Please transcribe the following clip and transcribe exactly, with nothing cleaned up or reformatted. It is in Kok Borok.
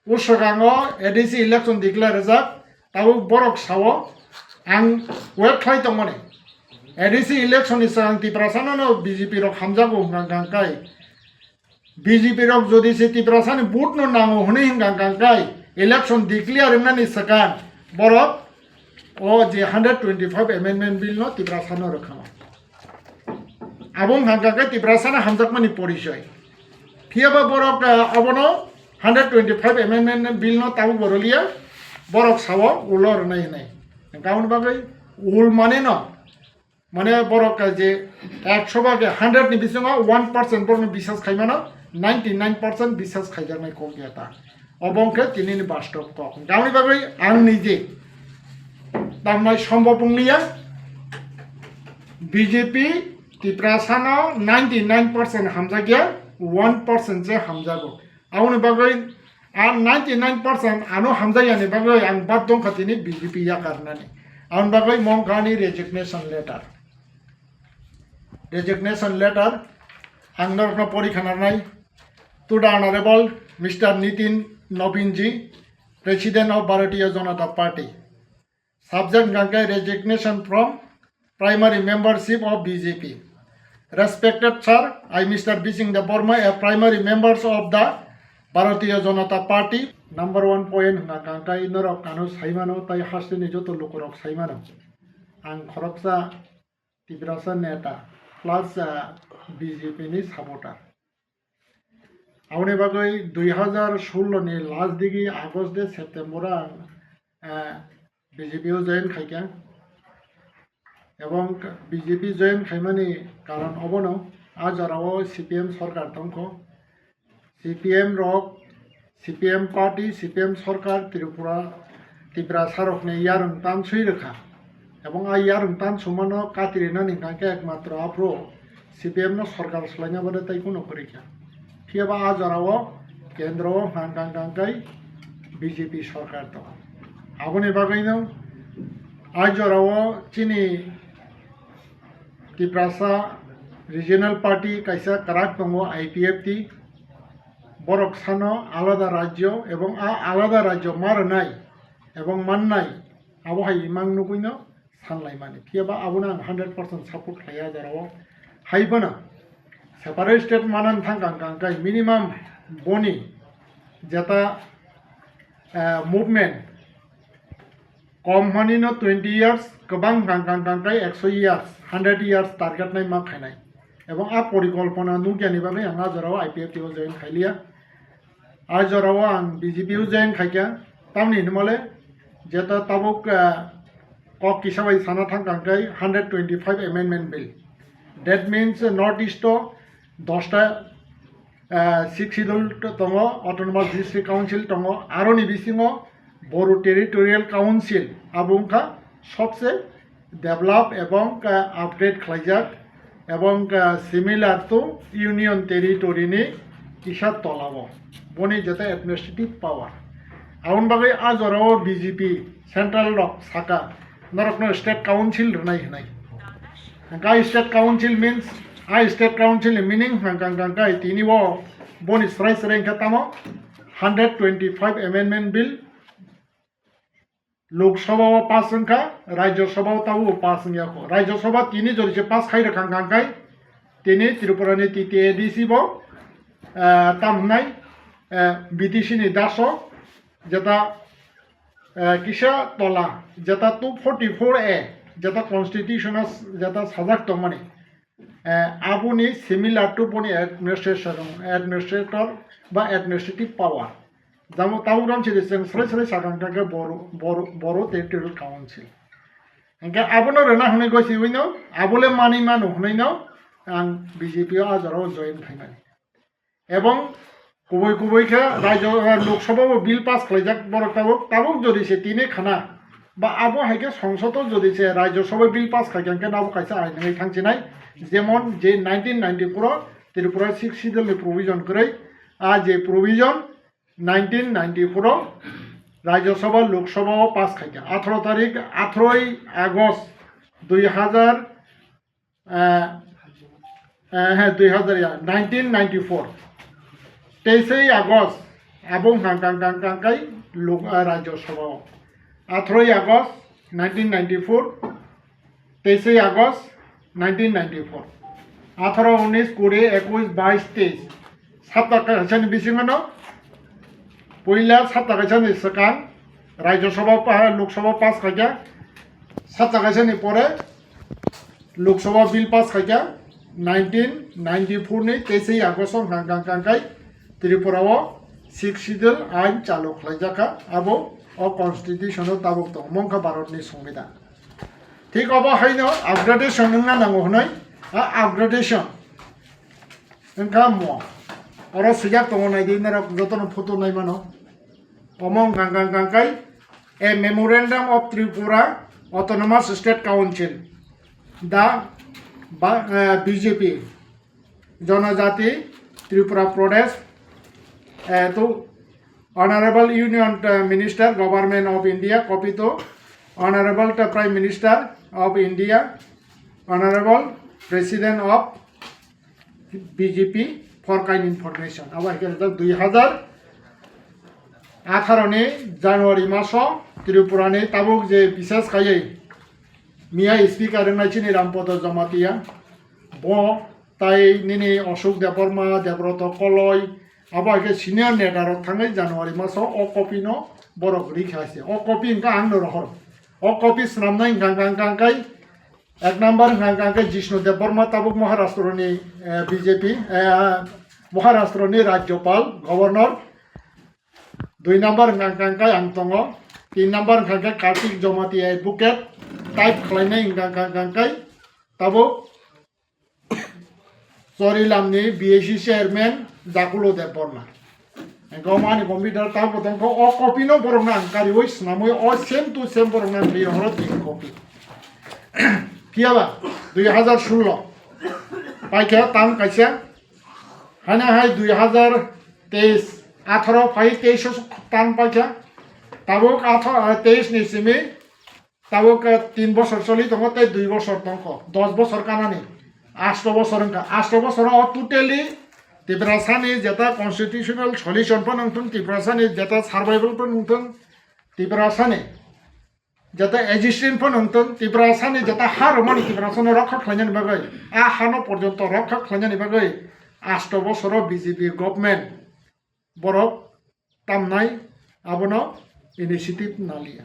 O swkango A D C election declare rijak, tabuk borok sao ang wait khlai tongmani. A D C election ni swkang Tiprasano no B J P rok hamjago hwnkha hwnkha kai. B J P rok jodi se Tiprasani vote no nango hwnwi hwnkha hwnkha kai election declare wngnani swkang borok o je hundred twenty-five amendment bill no Tiprasano rwkhama. Abo wngkha hwnkha khe Tiprasano hamjakmani porichoi. Phiyaba borok, eh, abono hundred twenty-five amendment bill no tabuk bo rwliya, borok sao ulo rwnai hwnwi. Hwnkha aboni bagwi ul mane no, mane borok je ekso ba hundred ni bisingo one percent borokno bisas khaimano, ninety nine percent bisas khaijaknai kok ya ta. Obo wngkhe tinini bastob kok. Hwnkha aboni bagwi ang nije tamnai sombop wngliya. B J P Tiprasano ninety nine percent hamjakya, one percent se hamjago. Aboni bagwi a ninety nine percent ano hamjakyani bagwi ang bad dongkha tini B J P yakarnani. Aboni bagwi mongkha ani resignation letter. Resignation letter ang norokno pori khanarnai. To the Honorable Mister Nitin Nobin ji, President of Bharatiya Janata Party. Subject hwnkha khe resignation from primary membership of B J P. Respected sir, I, Mister Bising Debbarma, a primary members of the Bharatiya Janata Party. Number one point hwnkha hwnkha khe norok ano saimano, tai hasteni joto lukurok saimano. Ang khoroksa Tiprasa neta plus, ah, B J P ni supporter. Aboni bagwi dui hazar sullo ni last digi August de September ang, ah, B J P o join khaikha. Ebong B J P join khaimani karon obono, a jorao C P M sorkar tongkho. C P M rok, C P M party, C P M sorkar Tripura, Tiprasa rokni yarwng tanswi rwkha. Ebong a yarwng tansumano katirinani hwnkha khe ekmatro aphuru C P M no sorkar swlaina bade tai kuno kwrwi kha. Phiyaba a jorao kendro o hwnkha hwnkha hwnkha khe B J P sorkar tongo. Aboni bagwino a jorao chini Tiprasa Regional Party kaisa kwrak tongo, I P F T. Borok sano alada rajyo ebong a alada rajyo ma rwnai ebong mannai, abo hai imang nugwino sanlaimani. Phiyaba abono ang hundred percent support khlaiya a jorao. Hai phano separate state manani thangkha hwnkha hwnkhe minimum boni jeta, eh, movement kom hwnwi no twenty years, kwbang hwnkha hwnkha hwnkha hwnkhe ekso years, hundred years target nai ma khainai. Ebong a porikolpona nukyani bagwi ang a jorao I P F T o join khailiya. A jorao ang B J P o join khaikha, tamni hinmale jeta tabuk, ah, kok kisa bai sana thangkha hwnkhe hundred twenty-five amendment bill. That means, ah, North East o dosta, ah, Sixth Schedule tongo, Autonomous District Council tongo, aroni bisingo Boru Territorial Council, abo wngkha sobse develop ebong, ah, upgrade khlaijak ebong, ah, similar to Union Territory ni kisa tolao boni jeta administrative power. Aboni bagwi a jorao B J P central rok saka norokno state council rwnai hinai. Hwnkhe state council means, a state council ni meaning hwnkha hwnkha hwnkhe tini o boni srai srai hwnkhe tamo hundred twenty-five amendment bill Lok Sabha o pass wngkha, Rajya Sabha o tabuk pass wngya kho. Rajya Sabha tini jodi se pass khai rwkha hwnkha hwnkhe tini Tripura ni T T A D C bo, eh, tam hwnai, eh, B T C ni daso jeta, eh, kisa tola jeta two forty-four A jeta constitution o jeta sajak tongmani. Eh, aboni similar to boni administration, administrator ba administrative power. Jamo tabuk ram chiri chwng srai srai sakang kha khe Boru, Boru, Boru Territorial Council. Hwnkhe abono rwna hwnwi gosiwino, abole manwi mano hwnwino ang B J P o a jorao join khaimani. Ebong kubui kubui khe rajyo, eh, Lok Sabha o bill pass khlaijak borok tabuk, tabuk jodi se tini khana ba abo hai khe Songsod o jodi se Rajya Sabha bill pass khai khe nabo kaisa ain wngwi thangchinai, jemon je nineteen ninety-four o Tripura Sixth Schedule ni provision kwrwi, a je provision nineteen ninety-four o Rajya Sabha Lok Sabha o pass khai kha, atharo tarik, atharoi August dui hazar, eh, eh, he, dui hazar ya, nineteen ninety-four, teisei August Abo wngkha kang kang kang kai lok, ah, Rajya Sabha o. Atharoi August nineteen ninety-four, teisoi August nineteen ninety-four. Atharo, unis, kuri, ekush, bais, teis. Sapta kaisani bisingo no puila sapta kaisani swkang Rajya Sabha pa-, Lok Sabha pass khaikha. Sapta kaisani pore Lok Sabha bill pass khaikha nineteen ninety-four ni teisoi August o hang kang kang kai Tripura o Sixth Schedule ain chalu khlaijakha, abo o constitution o tabuk tongo, mongkha Bharat ni Songbidan. Thik obo haino upgradation wngna nango hwnwi, a upgradation wngkha mo. Oro swijak tongo, naidi norok jotono photo naimano. Omo wngkha kang kang kai, a Memorandum of Tripura Autonomous State Council, the ba-, eh, B J P, Janajati Tripura Pradesh, eh, to Honorable Union, eh, Minister, Government of India, copy to Honorable, eh, Prime Minister of India, Honorable President of B J P for kind information. Abo hai khe rijak dui hazar atharo ni January maso Tripura ni tabuk je bises khaiwi miya speaker wngnai chini Rampada Jamatia, bo tai nini Ashok Debbarma, Debroto Koloi, abo hai khe senior neta rok thangwi January maso o copy no borok rikha se. O copy wngkha ang no rohor. O copy swnamnai wngkha, wngkha, wngkha, wngkha kai Ek number hwnkha hwnkha khe Jishnu Debbarma, tabuk Maharashtra ni, eh, B J P, eh, Maharashtra ni Rajyapal, Governor. Dui number hwnkha hwnkha khe ang tongo. Tin number hwnkha khe Kartik Jamatia, advocate, type khlainai hwnkha hwnkha khe tabuk Chorilam ni B A C chairman Jakulo Debbarma. Engkho mani computer ta bo tongkho, o copy no borok no ang kariwi swnamwi o same to same borok no ang ri horo tin copy. Phiya ba dui hazar sullo paikha tang kaisa, haina hai dui hazar teis, atharo phai teis o tang paikha, tabuk atha-, teis ni simi Tabuk, eh, tin bosor choli tongo tei dui bosor tongkho, dos bosor kanani, asto bosor wngkha. Asto bosor o totally Tiprasani jeta constitutional solution phano wngthung, Tiprasani jeta survival phano wngthung, Tiprasani jeta existence phano wngthung, Tiprasani jeta ha rwmani Tiprasano rokha khlainani bagwi, a hano porjonto rokha khlainani bagwi asto bosoro B J P government borok tamnai abono initiative naliya.